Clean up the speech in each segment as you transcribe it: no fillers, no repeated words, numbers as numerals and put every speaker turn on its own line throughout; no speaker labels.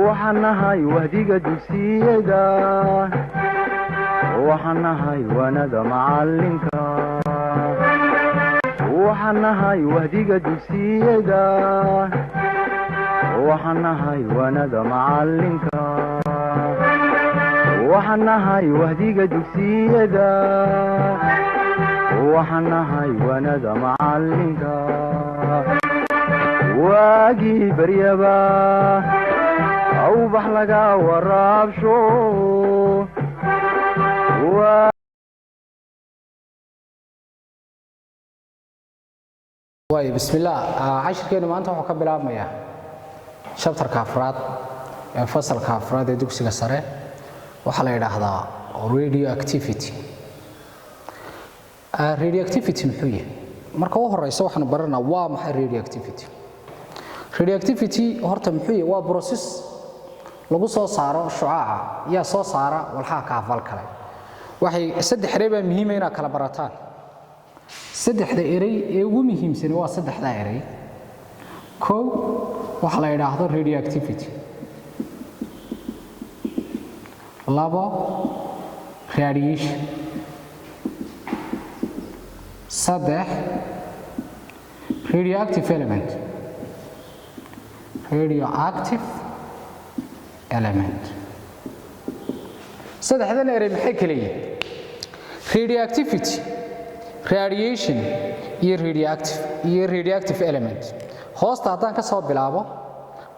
Waxaan nahay wahdiga dugsiyada, waxaan nahay waanada macalinka, waxaan nahay wahdiga dugsiyada, waxaan nahay waanada macalinka, waxaan nahay wahdiga dugsiyada, waxaan nahay waanada macalinka. Waagii baryaba awbax laga waraabsho.
Waay, bismillaah. Cashirkeenu maanta wuxuu ka bilaabmayaa chapterka afraad ee fasalka afraad ee dugsiga sare. Waxaa la yidhaahdaa radioactivity. Radioactivity muxuu yahay? Marka u horeysa waxaanu baranaa waa maxay radioactivity. Radioactivity horta muxuu yahay? Waa process lagu soo saaro shucaaca. Yaa soo saara? Walxaha kaafal kale. Waxay saddex erey baa muhiima inaad kala barataan. Saddexda erey ee ugu muhiimsani waa saddexdaa erey. Kow, waxaa la yidhaahdo radioactivity. Labo, radiation. Saddex, radioactive element. Radioactive element. Saddexdan erey maxay kala yihiin? Radioactivity, radiation iyo radioactive element. Hoosta haddaan ka soo bilaabo,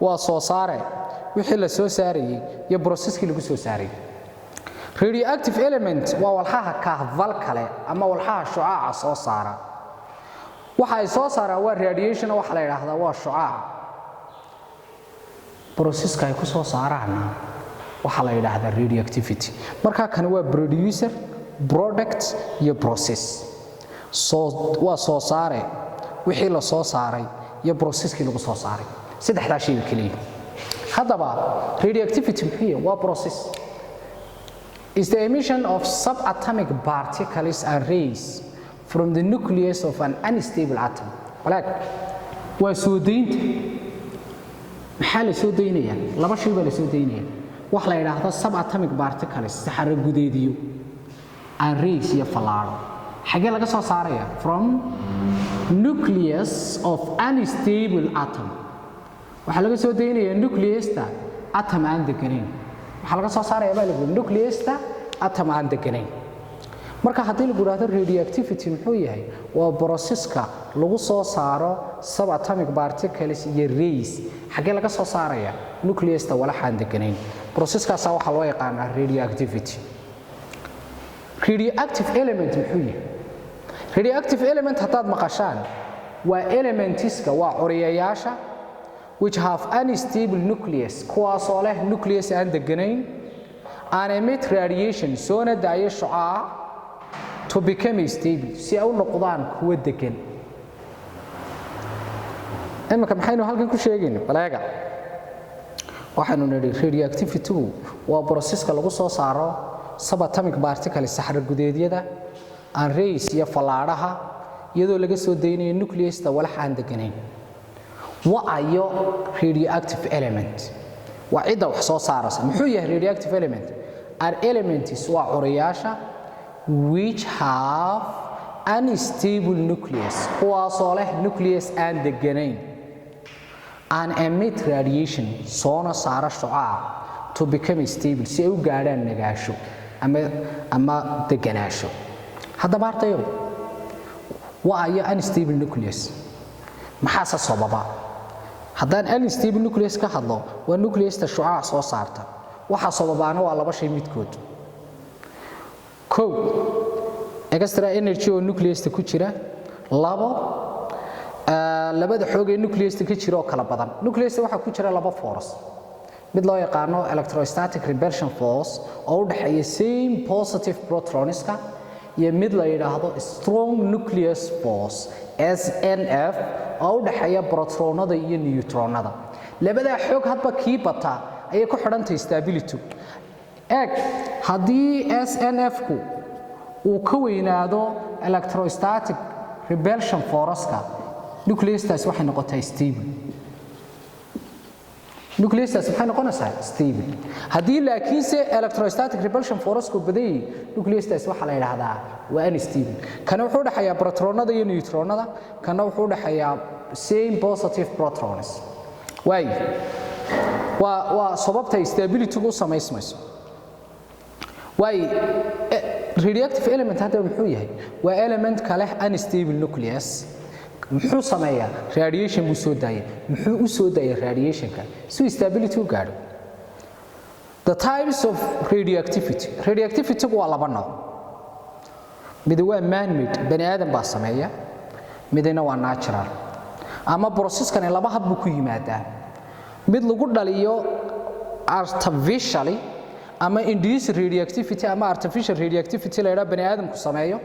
waa soo saare, wixii la soo saarayey iyo processkii lagu soo saarayay. Radioactive element waa walxaha kahval kale ama walxaha shucaaca soo saara. Waxa ay soo saaraan waa radiation, waxa la yidhaahdaa waa shucaaca. Processka ay ku soo saaraanna waxaa la yidhaahdaa radioactivity. Marka kani waa producer, product iyo process. Soo waa soo saare, wixii la soo saaray iyo processkii lagu soo saaray. Saddexdaa shay bay keliya. Haddaba radioactivity muxuu yahay? Waa process, is the emission of subatomic particles and rays from the nucleus of an unstable atom. Walaag, waa soo daynta. Maxaa la soo daynayaa? Laba shay baa la soo daynaya: wax la yidhaahdo subatomic particles, saxaro gudeediyo, and rays, iyo fallaadho. Xagee laga soo saaraya? From nucleus of unstable atom. Waxaa laga soo daynayaa nucleusta atom aan deganayn. Waxaa laga soo saaraya baa lagu nucleusta atom aan deganayn. Marka haddii lagu yidhaahdo radioactivity muxuu yahay, waa processka lagu soo saaro subatomic particles iyo rays. Xaggee laga soo saaraya? Nucleusta walaxaan deganayn. Processkaasaa waxaa loo yaqaanaa radioactivity. Radioactive element muxuu yahay? Radioactive element haddaad maqashaan, waa elementiska, waa curiyayaasha which have unstable nucleus, kuwaasoo leh nucleus aan deganayn, and emit radiation, soona daayo shucaaca, to become stable, si ay u noqdaan kuwo degan. Iminka maxaynu halkan ku sheegayna? Baleega, waxaynu nidhi radioactivity-gu waa processka lagu soo saaro subatomic particles, saxar gudeedyada, and rays, iyo fallaadhaha, iyadoo laga soo daynayo nucleusta walax aan deganayn. Wa-ayo radioactive element? Waa cidda wax soo saaraysa. Muxuu yahay radioactive element? Are elements, waa curiyaasha, which have unstable nucleus, kuwaasoo leh nucleus aan deganayn, and emit radiation, soona saara shucaaca, to become stable, si ay u gaadhaan nagaasho ama deganaasho. Haddaba ardayo, waa ayo unstable nucleus? Maxaase sababa? Haddaan unstable nucleus ka hadlo, waa nucleusta shucaac soo saarta. Waxaa sababaana waa laba shay midkood. Kow, extra energy oo nucleusta ku jira. Labo, labada xoog ee nucleusta ka jira oo kala badan. Nucleusta waxaa ku jira laba force: mid loo yaqaano electrostatic repulsion force oo u dhexeeya same positive protoniska, iyo mid la yidhaahdo strong nucleus force, SNF, oo u dhexeeya protronada iyo neutronada. Labadaa xoog hadba kii bata ayay ku xidhantahay stability. Eeg, haddii SNF-ku uu ka weynaado electrostatic repulsion force-ka, nucleustaas waxay noqotaa stable. Nucleustaas maxay noqonaysaa? Stable. Haddii laakiinse electrostatic repulsion force-ku badan yahay, nucleustaas waxaa la yidhaahdaa waa unstable. Kana wuxuu u dhexeeyaa protronada iyo neutronada, kana wuxuu u dhexeeyaa same positive protons. Waay, waa sababta stability-gu u samaysmayso. Waay, radioactive element hadda muxuu yahay? Waa element ka leh unstable nucleus. Muxuu sameeyaa? Radiation buu soo daaya. Muxuu u soo daaya radiationka? Si stability u gaadho. The types of radioactivity. Radioactivity-gu waa laba nooc. Mid waa man-made, bani aadam baa sameeya, midna waa natural. Ama processkani laba hab buu ku yimaadaa: mid lagu dhaliyo artificially ama induced radioactivity ama artificial radioactivity la yidhaha, bani aadamku sameeyo,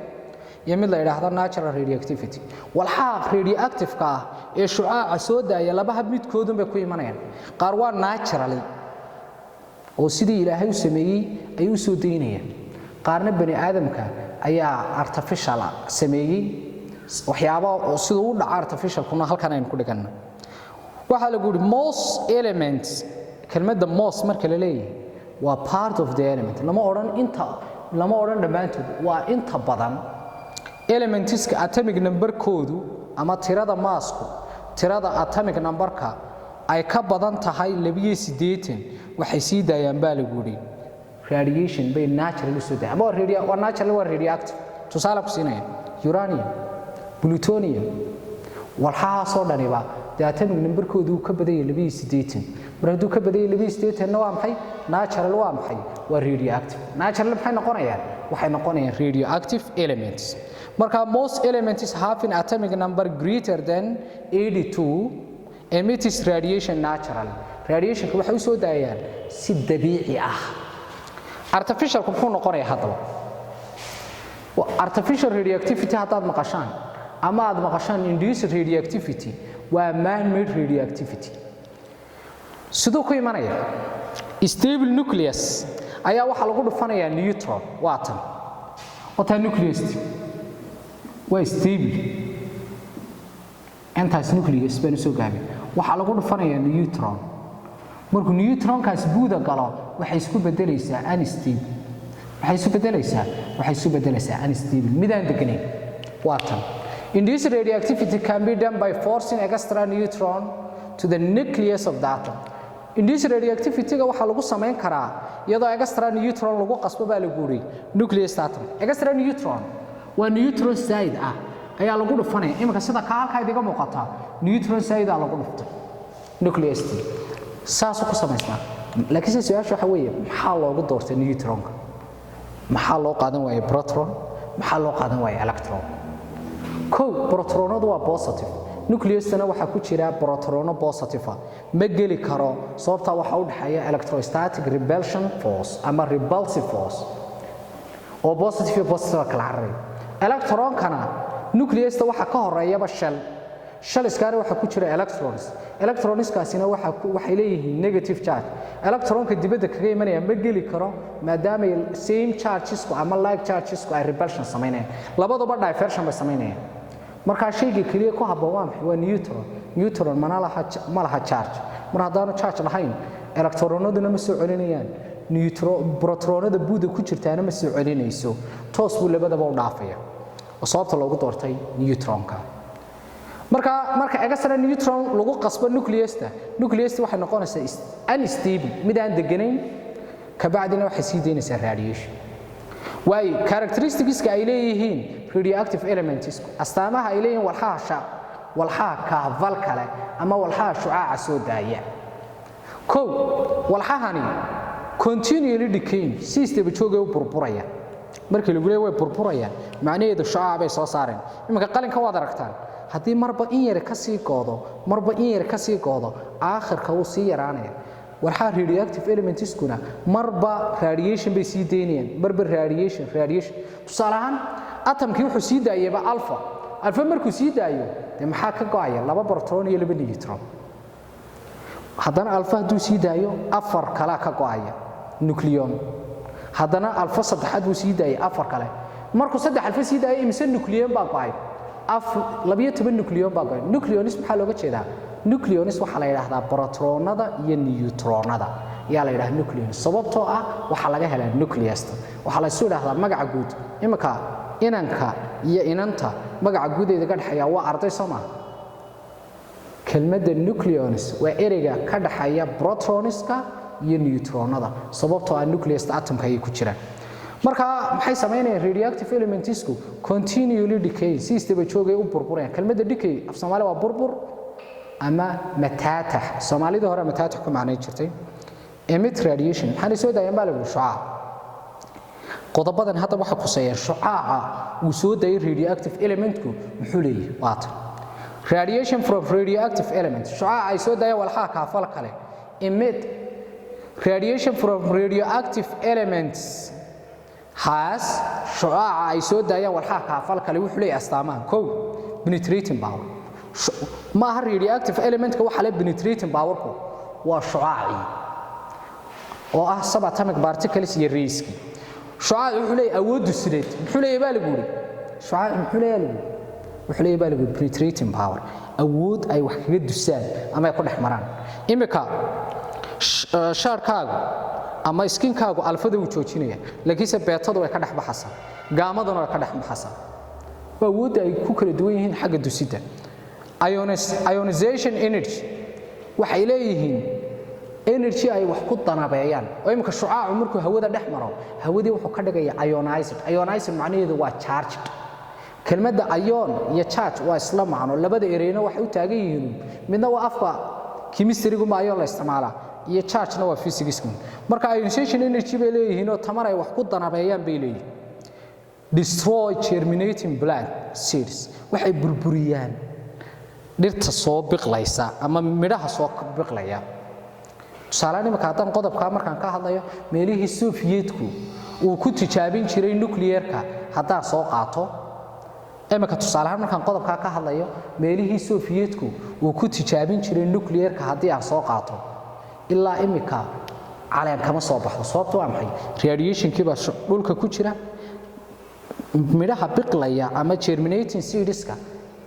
iyo mid la yidhaahdo natural radioactivity. Walxaha radioactive-ka ah ee shucaaca soo daaya laba hab midkoodun bay ku imanayaan. Qaar waa naturally, oo sidii Ilaahay u sameeyey ayay u soo daynayaan. Qaarna bani aadamka ayaa artificial sameeyey. Waxyaaba oo siduu u dhaca artificialkuna halkan aynu ku dhiganno. Waxaa lagu yidhi most elements. Kelmadda most marka la leeyahay waa part of the element. Lama odhan inta, lama odhan dhammaantood, waa inta badan elementska atomic numberkoodu ama tirada massku tirada atomic numberka ay ka badan tahay 82 waxay sii daayaan baa lagu yidhi radiation bay natural u soo daayaan, ama waa natural, waa radioactive. Tusaale ku siinaya: uranium, plutonium, walxahaasoo dhaniba dee atomic numberkoodu uu ka badan yahay 82. Mar hadduu ka badan yahay 82-na, waa maxay? Natural waa maxay? Waa radioactive. Natural maxay noqonayaan? Waxay noqonayaan radioactive elements. Marka most elements having atomic number greater than 82 emits radiation naturally. Radiationka waxay u soo daayaan si dabiici ah. Artificialku muxuu noqonayaa haddaba? Artificial radioactivity haddaad maqashaan ama aad maqashaan induced radioactivity, waa man-made radioactivity. Siduu ku imanaya? Stable nucleus ayaa waxaa lagu dhufanayaa neutron. Waa tan, wataa nucleus, waa stable. Intaas nucleus baan usoo gaabay. Waxaa lagu dhufanayaa neutron. Markuu neutronkaas buuda galo, waxay isku bedelaysaa unstable. Waxay isu bedelaysaa, waxay isu bedelaysaa unstable, midaan deganayn. Waa tan. Induced radioactivity can be done by forcing extra neutron to the nucleus of the atom. Induced radioactivity-ga waxaa lagu samayn karaa iyadoo extra neutron lagu qasbo baa lagu yidhi nucleus atom. Extra neutron waa neutron zaid ah ayaa lagu dhufanaya. Iminka sida ka halkaa idiga muuqata, neutron zaid ah lagu dhuftay nucleus, saasuu ku samaysnaa. Laakiin se su-aasha waxa weeye, maxaa loogu doortay neutronka? Maxaa loo qaadan waayey proton? Maxaa loo qaadan waayey electron? Kow, protronadu waa positive, nucleustana waxaa ku jira protono positive ah, ma geli karo. Sababtaa waxaa u dhexeeya electrostatic repulsion force ama repulsive force, oo positive iyo positive kala cararaya. Electronkana nucleusta waxaa ka horeeyaba shell, shellskaana waxaa ku jira electrons. Electronskaasina waxay leeyihiin negative charge. Electronka dibadda kaga imanaya ma geli karo, maadaama same chargesku ama like chargesku ay repulsion samaynayaan, labaduba diversion bay samaynayaan. Markaa shayga keliya ku habboon waa maxay? Waa neutron. Neutron mana laha, ma laha charge. Mar haddaanu charge lahayn, electronaduna ma soo celinayaan, protronada buuda ku jirtaana ma soo celinayso, toos buu labadaba u dhaafaya. Oo sababta loogu doortay neutronka. Marka extra neutron lagu qasbo nucleusta, nucleusta waxay noqonaysaa unstable, mid aan deganayn. Kabacdina waxay sii daynaysaa radiation. Waayo, characteristicska ay leeyihiin radioactive elements, astaamaha ay leeyihiin walxaha kahval kale ama walxaha shucaaca soo daaya. Kow, walxahani continually decaying, si isdaba joogay u burburaya. Markii lagu leeyahay way burburayaan, macnaheedu shucaac bay soo saareen. Iminka qalinka waad aragtaan, haddii marba in yar ka sii goodo, marba in yar ka sii goodo, aakhirka wuu sii yaraanaya. Walxaha radioactive elementskuna marba radiation bay sii daynayaan, marba radiation, radiation. Tusaale ahaan, atomkii wuxuu sii daayayba alpha. Alpha markuu sii daayo, dee maxaa ka go'aya? Laba proton iyo laba neutron. Haddana alpha hadduu sii daayo, afar kalaa ka go'aya nucleon. Haddana alpha saddexaad buu sii daayay, afar kale. Markuu saddex alpha sii daayo, imise nucleon baa go'ay? 12 nucleon baa go'ay. Nucleons maxaa looga jeedaa? Nucleons waxaa la yidhaahdaa protonada iyo neutronada ayaa la yidhahdaa nucleons, sababtoo ah waxaa laga helaa nucleusta. Waxaa la isu yidhaahdaa magaca guud. Imika inanka iyo inanta magaca guudeeda ka dhexeeya waa arday, soo maaha? Kelmadda nucleons waa ereyga ka dhexeeya protoniska iyo neutronada, sababtoo ah nucleusta atomka ayay ku jiraan. Marka maxay samaynayaan radioactive elementsku? Continually decay, si isdaba joogay u burburayaan. Kelmadda decay af Soomaali waa burbur ama mataatax. Soomaalida hore mataatax ku macnayn jirtay. Emit radiation, maxaanay soo daayaan baa la yidhi? Shucaac. Qodobadan hadda waxa kuseeyaan shucaaca uu soo daayay radioactive elementku muxuu leeyahay. Waatan radiation from radioactive element, shucaaca ay soo daayaan walxaha kaafal kale. Emit radiation from radioactive elements has, shucaaca ay soo daayaan walxaha kaafal kale wuxuu leeyahay astaamahan. Kow, penetrating power. Ma aha radioactive elementka waxa le penetrating powerku, waa shucaacii oo ah subatomic particles iyo rayski. Shucaac wuxuu leeyahay awooddu sideed. Muxuu leeyahay baa lagu yidhi? Shucaac muxuu leeyahay lagu wuxuu leeyahay baa lagu yidhi? Penetrating power, awood ay wax kaga dusaan ama ay ku dhex maraan. Imika shaarkaagu ama skinkaagu alphada wuu joojinaya, laakiinse betadu way ka dhex baxaysaa, gammaduna way ka dhex baxaysaa. Waa awoodda ay ku kala duwan yihiin xagga dusidda. Ionization energy, waxay leeyihiin energy ay wax ku danabeeyaan, oo imika shucaacu markuu hawada dhex maro, hawadii wuxuu ka dhigaya ionized. Ionized macnaheedu waa charged. Kelmadda ion iyo charge waa isla macno. Labada ereyna waxay u taagan yihiin, midna waa afka chemistry-guma ion la isticmaalaa, iyo charge-na waa physics. Marka ionization energy bay leeyihiin oo tamar ay wax ku danabeeyaan bay leeyihiin. Destroy germinating plant seeds, waxay burburiyaan dhirta soo biqlaysa ama midhaha soo biqlaya. Tusaalehaan imika haddaan qodobkaa markaan ka hadlayo, meelihii Sofiyeetku uu ku tijaabin jiray nuclearka haddaan soo qaato imika, tusaaleahaan markaan qodobkaa ka hadlayo, meelihii Sofiyeetku uu ku tijaabin jiray nuclearka haddii aan soo qaato, ilaa imika caleen kama soo baxdo. Sababta waa maxay? Radiationkii baa dhulka ku jira, midhaha biqlaya ama germinating seedska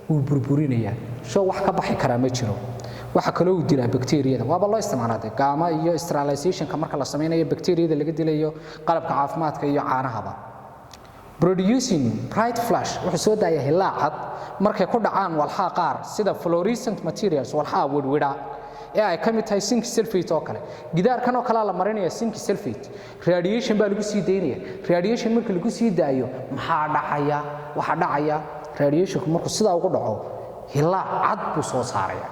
wuu burburinayaa, soo wax ka baxi karaa ma jiro. Waxa kaloo uu dilaa bakteeriyada. Waaba loo isticmaalaa dee gamma iyo sterilizationka marka la sameynayo, bakteeriyada laga dilayo qalabka caafimaadka iyo caanahaba. Producing bright flash, wuxuu soo daaya hilaac cad markay ku dhacaan walxaha qaar, sida fluorescent materials, walxaha wirwidha ee ay ka mid tahay zinc sulfate oo kale. Gidaarkan oo kalea la marinaya zinc sulfate, radiation baa lagu sii daynaya. Radiation marka lagu sii daayo maxaa dhacaya? Waxaa dhacaya, radiationku markuu sidaa ugu dhaco, hilaac cad buu soo saaraya.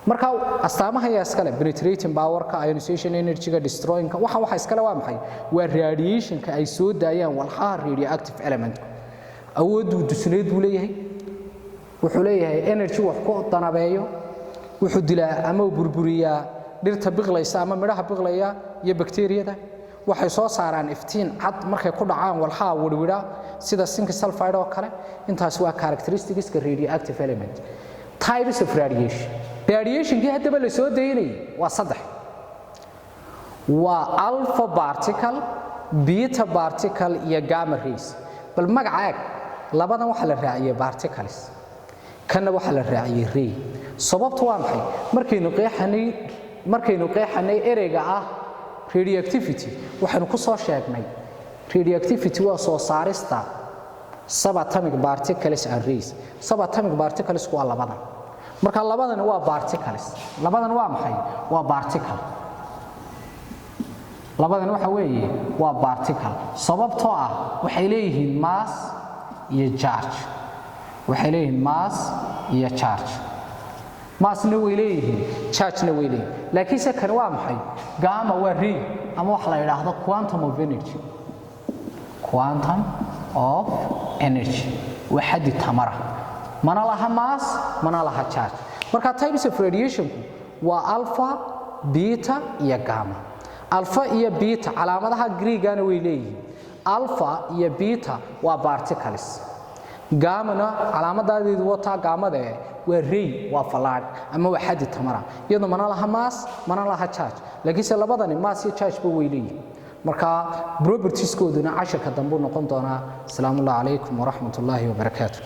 Marka astaamaha ayaa iskale penetrating powerka, ionization energy-ga, destroyingka. Waxa iskale waa maxay? Waa radiationka ay soo daayaan walxaha radioactive elementku. Awoodduu dusneed buu leeyahay, wuxuu leeyahay energy wax ku danabeeyo, wuxuu dilaa ama uu burburiyaa dhirta biqlaysa ama midhaha biqlaya iyo bakteeriyada. Waxay soo saaraan iftiin cad markay ku dhacaan walxaha wirwidha, sida zinc sulfide oo kale. Intaas waa characteristicska radioactive element. Types of radiation. Radiationkii haddaba la soo daynayay waa saddex: waa alpha particle, beta particle iyo gamma rays. Bal magaca eeg. Labadan waxaa la raaciyey particles, kanna waxaa la raaciyey ray. Sababtu waa maxay? Markaynu qeexanay ereyga ah radioactivity, waxaynu ku soo sheegnay radioactivity waa soo saarista subatomic particles and rays. Subatomic particles waa labadan. Marka labadani waa particles. Labadan waa maxay? Waa particle. Labadan waxa weeye waa particle, sababtoo ah waxay leeyihiin mass iyo charge. Waxay leeyihiin mass iyo charge. Massna way leeyihiin, chargena way leeyihiin. Laakiinse kan waa maxay? Gamma waa ray ama waxa la yidhaahdo quantum of energy. Quantum of energy waa xaddi tamara, mana laha mass, mana laha charge. Marka types of radiationku waa alpha, beta iyo gamma. Alpha iyo beta calaamadaha Greegana way leeyihiin. Alpha iyo beta waa particles, gammana calaamadaadeedu wataa. Gammade waa ray, waa fallaadh ama waa xaddi tamara. Iyadu mana laha mass, mana laha charge. Laakiinse labadani mass iyo charge ba way leeyihiin. Marka propertieskooduna cashirka dambe u noqon doonaa. Asalaamu calaykum waraxmat ullaahi wabarakaatu.